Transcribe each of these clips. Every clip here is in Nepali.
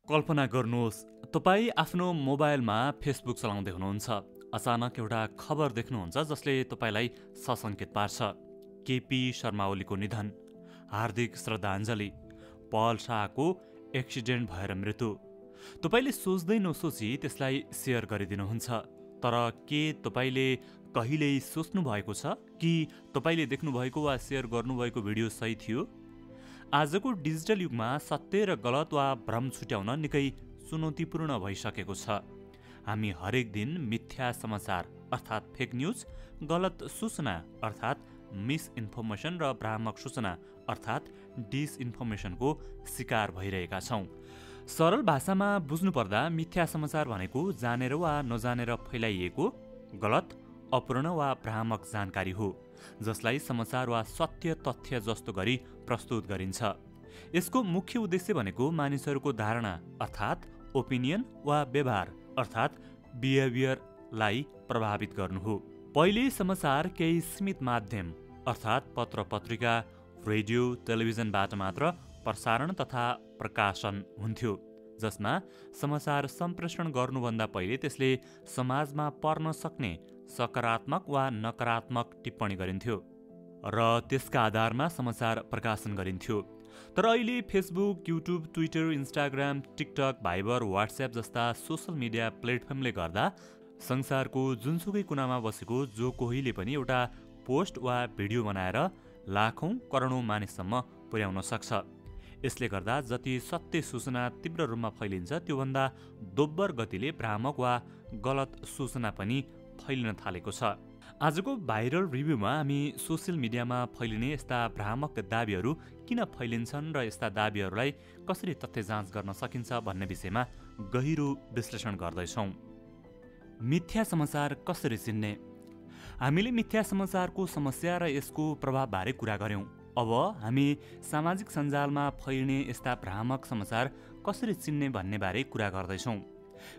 कल्पना गर्नुहोस्, तपाईँ आफ्नो मोबाइलमा फेसबुक चलाउँदै हुनुहुन्छ। अचानक एउटा खबर देख्नुहुन्छ जसले तपाईँलाई सशङ्कित पार्छ। केपी शर्मा ओलीको निधन, हार्दिक श्रद्धाञ्जली, पल शाहको एक्सिडेन्ट भएर मृत्यु। तपाईँले सोच्दै नसोची त्यसलाई सेयर गरिदिनुहुन्छ। तर के तपाईँले कहिल्यै सोच्नु भएको छ कि तपाईँले देख्नुभएको वा सेयर गर्नुभएको भिडियो सही थियो? आजको डिजिटल युगमा सत्य र गलत वा भ्रम छुट्याउन निकै चुनौतीपूर्ण भइसकेको छ। हामी हरेक दिन मिथ्या समाचार अर्थात् फेक न्युज, गलत सूचना अर्थात् मिसइन्फर्मेसन र भ्रामक सूचना अर्थात् डिसइन्फर्मेसनको शिकार भइरहेका छौँ। सरल भाषामा बुझ्नुपर्दा मिथ्या समाचार भनेको जानेर वा नजानेर फैलाइएको गलत, अपूर्ण वा भ्रामक जानकारी हो, जसलाई समाचार वा सत्य तथ्य जस्तो गरी प्रस्तुत गरिन्छ। यसको मुख्य उद्देश्य भनेको मानिसहरूको धारणा अर्थात् ओपिनियन वा व्यवहार अर्थात् बिहेभियरलाई प्रभावित गर्नु हो। पहिले समाचार केही सीमित माध्यम अर्थात् पत्र पत्रिका, रेडियो, टेलिभिजनबाट मात्र प्रसारण तथा प्रकाशन हुन्थ्यो, जसमा समाचार सम्प्रेषण गर्नुभन्दा पहिले त्यसले समाजमा पर्न सक्ने सकारात्मक वा नकारात्मक टिप्पणी गरिन्थ्यो र त्यसका आधारमा समाचार प्रकाशन गरिन्थ्यो। तर अहिले Facebook, YouTube, Twitter, Instagram, TikTok, Viber, WhatsApp जस्ता सोसल मिडिया प्लेटफर्मले गर्दा संसारको जुनसुकै कुनामा बसेको जो कोहीले पनि एउटा पोस्ट वा भिडियो बनाएर लाखौं करोडौं मानिससम्म पुर्याउन सक्छ। यसले गर्दा जति सत्य सूचना तीव्र रूपमा फैलिन्छ त्योभन्दा दोब्बर गतिले भ्रामक वा गलत सूचना पनि फैलिन थालेको छ। आजको भाइरल रिभ्यूमा हामी सोसियल मिडियामा फैलिने यस्ता भ्रामक दाबीहरू किन फैलिन्छन् र यस्ता दाबीहरूलाई कसरी तथ्य जाँच गर्न सकिन्छ भन्ने विषयमा गहिरो विश्लेषण गर्दैछौँ। मिथ्या समाचार कसरी चिन्ने? हामीले मिथ्या समाचारको समस्या र यसको प्रभावबारे कुरा गर्यौँ। अब हामी सामाजिक सञ्जालमा फैलिने यस्ता भ्रामक समाचार कसरी चिन्ने भन्ने बारे कुरा गर्दैछौँ।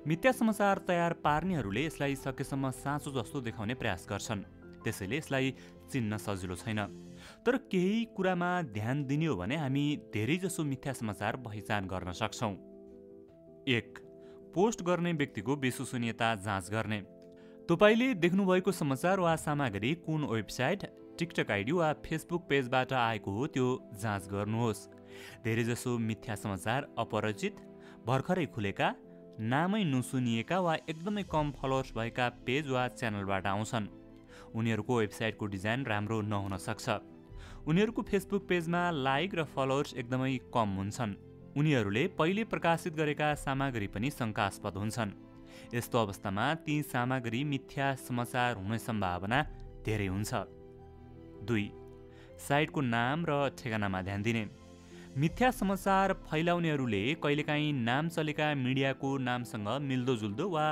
मिथ्या समाचार तयार पार्नेहरूले यसलाई सकेसम्म साँचो जस्तो देखाउने प्रयास गर्छन्, त्यसैले यसलाई चिन्न सजिलो छैन। तर केही कुरामा ध्यान दिने हो भने हामी धेरैजसो मिथ्या समाचार पहिचान गर्न सक्छौँ। 1. पोस्ट गर्ने व्यक्तिको विश्वसनीयता जाँच गर्ने। तपाईँले देख्नुभएको समाचार वा सामग्री कुन वेबसाइट, टिकटक आइडी वा फेसबुक पेजबाट आएको हो त्यो जाँच गर्नुहोस्। धेरैजसो मिथ्या समाचार अपरिचित, भर्खरै खुलेका, नामै नसुनिएका वा एकदमै कम फलोअर्स भएका पेज वा च्यानलबाट आउँछन्। उनीहरूको वेबसाइटको डिजाइन राम्रो नहुन सक्छ। उनीहरूको फेसबुक पेजमा लाइक र फलोअर्स एकदमै कम हुन्छन्। उनीहरूले पहिले प्रकाशित गरेका सामग्री पनि शङ्कास्पद हुन्छन्। यस्तो अवस्थामा ती सामग्री मिथ्या समाचार हुने सम्भावना धेरै हुन्छ। 2. साइटको नाम र ठेगानामा ध्यान दिने। मिथ्या समाचार फैलाउनेहरूले कहिलेकाहीँ नाम चलेका मिडियाको नामसँग मिल्दोजुल्दो वा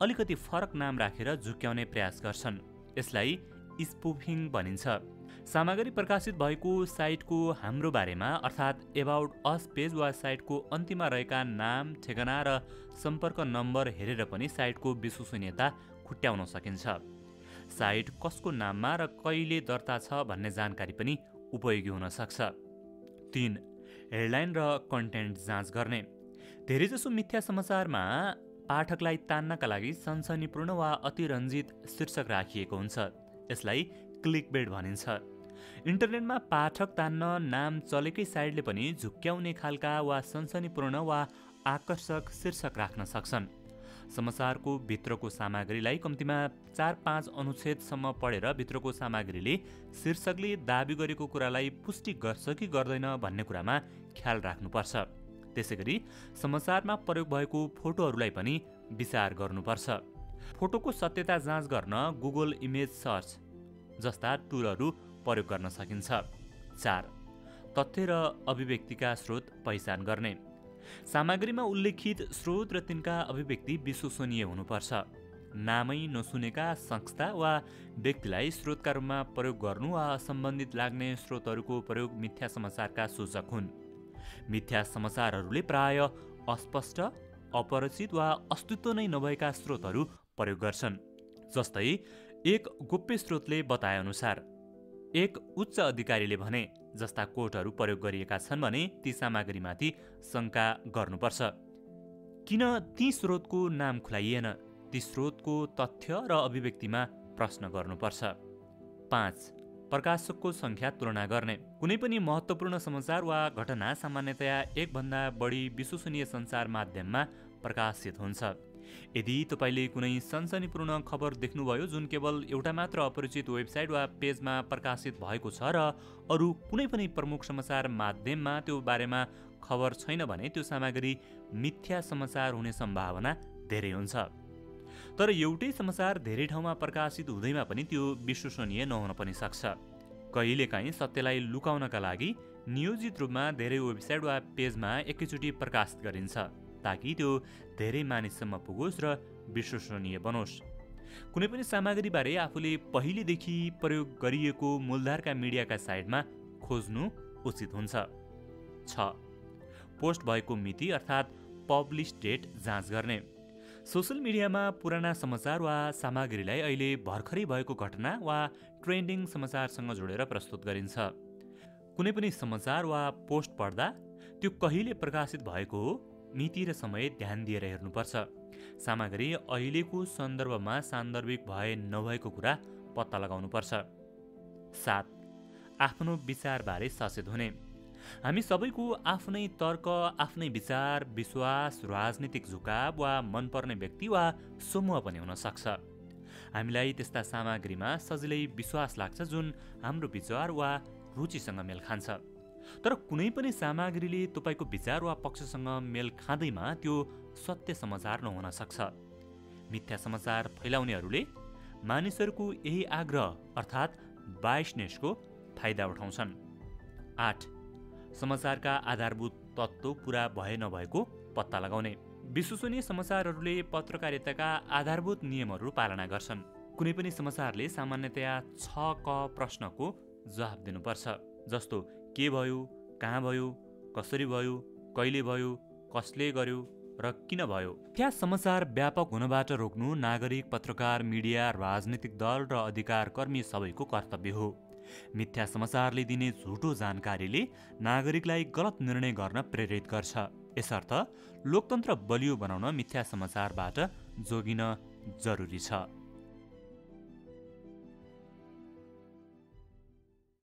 अलिकति फरक नाम राखेर झुक्क्याउने प्रयास गर्छन्। यसलाई स्पुफिङ भनिन्छ। सामग्री प्रकाशित भएको साइटको हाम्रो बारेमा अर्थात् एबाउट अस पेज वा साइटको अन्त्यमा रहेका नाम, ठेगाना र सम्पर्क नम्बर हेरेर पनि साइटको विश्वसनीयता खुट्याउन सकिन्छ। साइट कसको नाममा र कहिले दर्ता छ भन्ने जानकारी पनि उपयोगी हुन सक्छ। 3. हेडलाइन र कन्टेन्ट जाँच गर्ने। धेरैजसो मिथ्या समाचारमा पाठकलाई तान्नका लागि सनसनीपूर्ण वा अतिरञ्जित शीर्षक राखिएको हुन्छ। यसलाई क्लिकबेट भनिन्छ। इन्टरनेटमा पाठक तान्न नाम चलेकै साइटले पनि झुक्क्याउने खालका वा सनसनीपूर्ण वा आकर्षक शीर्षक राख्न सक्छन्। समाचारको भित्रको सामग्रीलाई कम्तीमा 4-5 अनुच्छेदसम्म पढेर भित्रको सामग्रीले शीर्षकले दाबी गरेको कुरालाई पुष्टि गर्छ कि गर्दैन भन्ने कुरामा ख्याल राख्नुपर्छ। त्यसैगरी समाचारमा प्रयोग भएको फोटोहरूलाई पनि विचार गर्नुपर्छ। फोटोको सत्यता जाँच गर्न गुगल इमेज सर्च जस्ता टुलहरू प्रयोग गर्न सकिन्छ। 4. तथ्य र अभिव्यक्तिका स्रोत पहिचान गर्ने। सामग्रीमा उल्लेखित स्रोत र तिनका अभिव्यक्ति विश्वसनीय हुनुपर्छ। नामै नसुनेका संस्था वा व्यक्तिलाई स्रोतका रूपमा प्रयोग गर्नु वा सम्बन्धित लाग्ने स्रोतहरूको प्रयोग मिथ्या समाचारका सूचक हुन्। मिथ्या समाचारहरूले प्राय अस्पष्ट, अपरिचित वा अस्तित्व नै नभएका स्रोतहरू प्रयोग गर्छन्। जस्तै एक गोप्य स्रोतले बताएअनुसार, एक उच्च अधिकारीले भने जस्ता कोटहरू प्रयोग गरिएका छन् भने ती सामग्रीमाथि शङ्का गर्नुपर्छ। किन ती स्रोतको नाम खुलाइएन? ती स्रोतको तथ्य र अभिव्यक्तिमा प्रश्न गर्नुपर्छ। 5. प्रकाशकको सङ्ख्या तुलना गर्ने। कुनै पनि महत्त्वपूर्ण समाचार वा घटना सामान्यतया एकभन्दा बढी विश्वसनीय सञ्चार माध्यममा प्रकाशित हुन्छ। यदि तपाईँले कुनै सनसनीपूर्ण खबर देख्नुभयो जुन केवल एउटा मात्र अपरिचित वेबसाइट वा पेजमा प्रकाशित भएको छ र अरू कुनै पनि प्रमुख समाचार माध्यममा त्यो बारेमा खबर छैन भने त्यो सामग्री मिथ्या समाचार हुने सम्भावना धेरै हुन्छ। तर एउटै समाचार धेरै ठाउँमा प्रकाशित हुँदैमा पनि त्यो विश्वसनीय नहुन पनि सक्छ। कहिलेकाहीँ सत्यलाई लुकाउनका लागि नियोजित रूपमा धेरै वेबसाइट वा पेजमा एकैचोटि प्रकाशित गरिन्छ ताकि त्यो धेरै मानिससम्म पुगोस् र विश्वसनीय बनोस्। कुनै पनि सामग्रीबारे आफूले पहिलेदेखि प्रयोग गरिएको मूलधारका मिडियाका साइटमा खोज्नु उचित हुन्छ। 6. पोस्ट भएको मिति अर्थात् पब्लिश डेट जाँच गर्ने। सोसल मिडियामा पुराना समाचार वा सामग्रीलाई अहिले भर्खरै भएको घटना वा ट्रेन्डिङ समाचारसँग जोडेर प्रस्तुत गरिन्छ। कुनै पनि समाचार वा पोस्ट पढ्दा त्यो कहिले प्रकाशित भएको हो, मिति र समय ध्यान दिएर हेर्नुपर्छ। सामग्री अहिलेको सन्दर्भमा सान्दर्भिक भए नभएको कुरा पत्ता लगाउनुपर्छ। 7. आफ्नो विचारबारे सचेत हुने। हामी सबैको आफ्नै तर्क, आफ्नै विचार, विश्वास, राजनीतिक झुकाव वा मनपर्ने व्यक्ति वा समूह पनि हुन सक्छ। हामीलाई त्यस्ता सामग्रीमा सजिलै विश्वास लाग्छ जुन हाम्रो विचार वा रुचिसँग मेल खान्छ। तर कुनै पनि सामग्रीले तपाईँको विचार वा पक्षसँग मेल खाँदैमा त्यो सत्य समाचार नहुन सक्छ। मिथ्या समाचार फैलाउनेहरूले मानिसहरूको यही आग्रह अर्थात् बायसनेसको फाइदा उठाउँछन्। 8. समाचारका आधारभूत तत्त्व पुरा भए नभएको पत्ता लगाउने। विश्वसनीय समाचारहरूले पत्रकारिताका आधारभूत नियमहरू पालना गर्छन्। कुनै पनि समाचारले सामान्यतया 6 क प्रश्नको जवाफ दिनुपर्छ, जस्तो के भयो, कहाँ भयो, कसरी भयो, कहिले भयो, कसले गर्यो र किन भयो। त्यहाँ समाचार व्यापक हुनबाट रोक्नु नागरिक, पत्रकार, मिडिया, राजनीतिक दल र अधिकारकर्मी सबैको कर्तव्य हो। मिथ्या समाचारले दिने झुटो जानकारीले नागरिकलाई गलत निर्णय गर्न प्रेरित गर्छ। यसर्थ लोकतन्त्र बलियो बनाउन मिथ्या समाचारबाट जोगिन जरुरी छ।